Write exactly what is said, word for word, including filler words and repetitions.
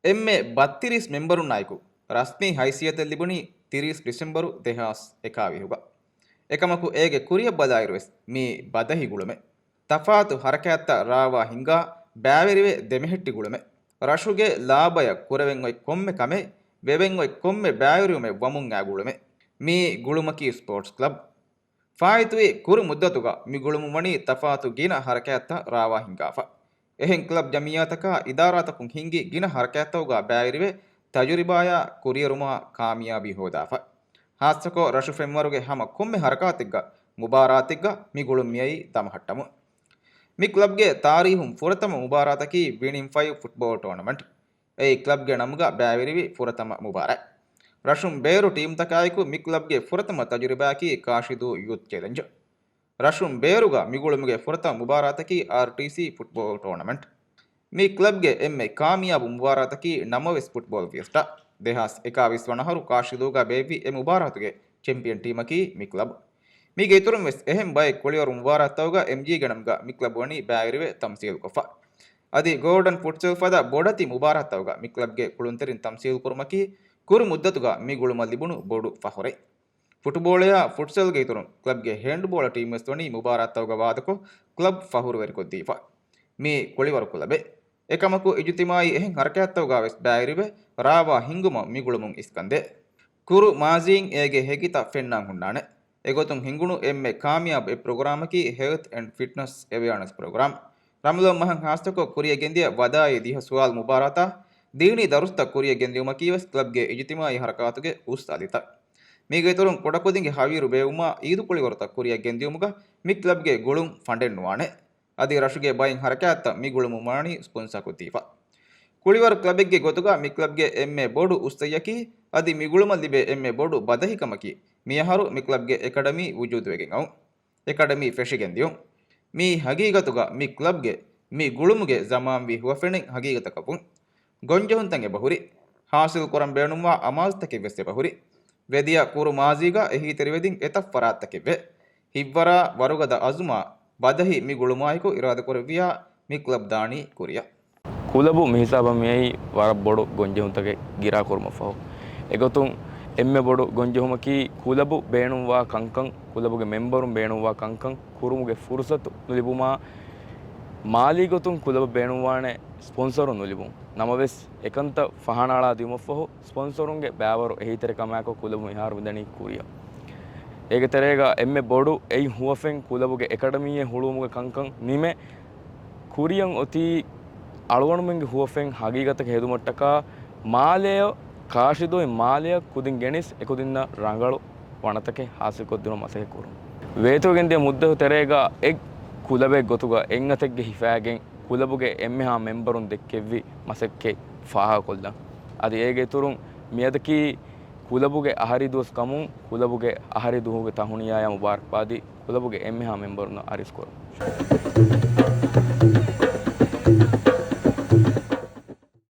އެންމެ ބައްތިރީސް މެމްބަރުންނާއެކު ރަސްމީ ހައިސިއްޔަތެއް ލިބުނީ ތިރީސް ޑިސެމްބަރު ދެހާސް އެކާވީހުގަ. އެކަމަކު އޭގެ ކުރިއަށް ބަލާއިރުވެސް މީ ބަދަހި ގުޅުމެއް. ތަފާތު ހަރަކާތްތައް ރާވާ ހިންގާ ބައިވެރިވެ ދެމެހެއްޓި ގުޅުމެއް. ރަށުގެ ލާބަޔަށް ކުރެވެން އޮތް ކޮންމެ ކަމެއް ވެވެން އޮތް ކޮންމެ ބައިވެރިވުމެއް ވަމުން އައި ގުޅުމެއް. މި ގުޅުމަކީ ސްޕޯޓްސް ކްލަބް. ފާއިތުވި ކުރު މުއްދަތުގަ މި ގުޅުމުން ވަނީ ތަފާތު ގިނަ ހަރަކާތްތައް ރާވާ ހިންގާފަ. އެހެން ކްލަބް ޖަމިއްޔާތަކާ އިދާރާތަކުން ހިންގި ގިނަ ހަރަކާތްތަކުގަ ބައިވެރިވެ، ތަޖުރިބާޔާ ކުރިއެރުމާ ކާމިޔާބީ ހޯދާފަ. ހާއްސަކޮށް ރަށު ފެންވަރުގެ ހަމަ ކޮންމެ ހަރަކާތެއްގަ މުބާރާތެއްގަ މި ގުޅުން މިއައީ ދަމަހައްޓަމުން. މި ކްލަބްގެ ތާރީހުން ފުރަތަމަ މުބާރާތަކީ ވިނިން ފައިވް ފުޓްބޯލް ޓޯނަމަންޓް. އެއީ ކްލަބްގެ ނަމުގަ ބައިވެރިވި ފުރަތަމަ މުބާރާތް. ރަށުން ބޭރު ޓީމްތަކާއެކު މި ކްލަބްގެ ފުރަތަމަ ތަޖުރިބާއަކީ ކާށިދޫ ޔޫތް ޗެލެންޖް. ރަށުން ބޭރުގަ މި ގުޅުމުގެ ފުރަތަމަ މުބާރާތަކީ އާރްޓީސީ ފުޓްބޯލް ޓޯނަމަންޓް. މި ކްލަބްގެ އެންމެ ކާމިޔާބު މުބާރާތަކީ ނަމަވެސް ފުޓްބޯލް ފިއެސްޓާ. ދެހާސް އެކާވީސް ވަނަ އަހަރު ކާށިދޫގަ ބޭއްވި އެ މުބާރާތުގެ ޗެމްޕިއަން ޓީމަކީ މި ކްލަބް. މީގެ އިތުރުން ވެސް އެހެން ބައެއް ކުޅިވަރު މުބާރާތްތަކުގަ އެމްޖީގެ ނަމުގަ މި ކްލަބް ވަނީ ބައިވެރިވެ ތަމްސީލުކޮށްފަ. އަދި ގޯލްޑަން ފުޓްސަލް ފަދަ ބޮޑެތި މުބާރާތްތަކުގަ މި ކްލަބްގެ ކުޅުންތެރިން ތަމްސީލުކުރުމަކީ ކުރު މުއްދަތުގަ މި ގުޅުމަށް ލިބުނު ބޮޑު ފަހުރެއް. ފުޓުބޯޅަޔާ ފުޓްސަލްގެ އިތުރުން ކްލަބްގެ ހޭންޑްބޯޅަ ޓީމް ވެސް ވަނީ މުބާރާތްތަކުގަ ވާދަކޮށް ކްލަބް ފަހުރުވެރިކޮށްދީފަ. މީ ކުޅިވަރު ކުލަބެއް. އެކަމަކު އިޖުތިމާއީ އެހެން ހަރަކާތްތަކުގަ ވެސް ބައިވެރިވެ ރާވާ ހިންގުމަށް މި ގުޅުމުން އިސްކަންދޭ. ކުރު މާޒީން އޭގެ ހެކިތައް ފެންނާން ހުންނާނެ. އެގޮތުން ހިނގުނު އެންމެ ކާމިޔާބު އެއް ޕްރޮގްރާމަކީ ހެލްތް އެންޑް ފިޓްނަސް އެވެއަނަސް ޕްރޮގްރާމް. ރަމަޟާން މަހަށް ހާއްސަކޮށް ކުރިއަށް ގެންދިޔަ ވަދާއީ ދިހަ ސުވާލު މުބާރާތާ ދީނީ ދަރުސްތައް ކުރިއަށް ގެންދިޔުމަކީ ވެސް ކްލަބްގެ އިޖުތިމާއީ ހަރަކާތުގެ އުސްއަލިތައް. މީގެ އިތުރުން ކުޑަކުދިންގެ ހަވީރު ބޭއްވުމާ އީދު ކުޅިވަރުތައް ކުރިއަށް ގެންދިޔުމުގަ މި ކްލަބްގެ ގުޅުން ފަނޑެއް ނުވާނެ. އަދި ރަށުގެ ބައެއް ހަރަކާތްތައް މި ގުޅުމުން ވާނީ ސްޕޮންސާކޮށްދީފަ. ކުޅިވަރު ކްލަބެއްގެ ގޮތުގަ މި ކްލަބްގެ އެންމެ ބޮޑު އުސްތައްޔަކީ އަދި މި ގުޅުމަށް ލިބޭ އެންމެ ބޮޑު ބަދަހިކަމަކީ މިއަހަރު މި ކްލަބްގެ އެކަޑަމީ ވުޖޫދުވެގެން އައުން. އެކަޑަމީ ފެށިގެން ދިޔުން. މީ ހަގީގަތުގަ މި ކްލަބްގެ މި ގުޅުމުގެ ޒަމާންވީ ހުވަފެނެއް ހަގީގަތަކަށް ވުން. ގޮންޖެހުންތައް އެބަހުރި. ހާސިލް ކުރަން ބޭނުންވާ އަމާޒުތަކެއް ވެސް އެބަހުރި. ވެދިޔަ ކުރު މާޒީގަ އެހީތެރިވެދިން އެތައް ފަރާތްތަކެއް ވޭ. ހިއްވަރާ ވަރުގަދަ އަޒުމާ ބަދަހި މި ގުޅުމާއެކު އިރާދަކުރެއްވިޔާ މި ކްލަބް ދާނީ ކުރިއަށް. ކުލަބު މިހިސާބަށް މިއައީ ވަރަށް ބޮޑު ގޮންޖެހުންތަކެއް ގިރާކުރުމަށްފަހު. އެގޮތުން އެންމެ ބޮޑު ގޮންޖެހުމަކީ ކުލަބު ބޭނުންވާ ކަންކަން، ކުލަބުގެ މެމްބަރުން ބޭނުންވާ ކަންކަން ކުރުމުގެ ފުރުސަތު ނުލިބުމާ، މާލީ ގޮތުން ކުލަބަށް ބޭނުންވާނެ ސްޕޮންސަރު ނުލިބުން. ނަމަވެސް، އެކަންތައް ފަހަނައަޅާ ދިޔުމަށްފަހު، ސްޕޮންސަރުންގެ ބައިވަރު އެހީތެރިކަމާއެކު ކުލަބު މިހާރު ވިދަނީ ކުރިއަށް. އޭގެ ތެރޭގަ އެންމެ ބޮޑު އެއް ހުވަފެން ކުލަބުގެ އެކަޑަމީއެއް ހުޅުވުމުގެ ކަންކަން ނިމެ، ކުރިއަށް އޮތީ އަޅުގަނޑުމެންގެ ހުވަފެން ހަގީގަތަކަށް ހެދުމަށްޓަކާ މާލެއަށް، ކާށިދޫއި މާލެއަށް ކުދިން ގެނެސް އެކުދިންނަށް ރަނގަޅު ވަނަތަކެއް ހާސިލްކޮށްދިނުމަށް މަސައްކަތް ކުރުން. ވޭތުވެގެންދިޔަ މުއްދަތު ތެރޭގަ އެއް ކުލަބެއް ގޮތުގަ އެއްއަތެއްގެ ހިފާގެން ކުލަބުގެ އެންމެހާ މެމްބަރުން ދެއްކެވި މަސައްކަތް ފާހަގަކޮށްލަން. އަދި އޭގެ އިތުރުން މިއަދަކީ ކުލަބުގެ އަހަރީ ދުވަސް ކަމުން ކުލަބުގެ އަހަރީ ދުވަހުގެ ތަހުނިޔާޔާ މުބާރަކްބާދީ ކުލަބުގެ އެންމެހާ މެމްބަރުންނަށް އަރިސްކުރަން.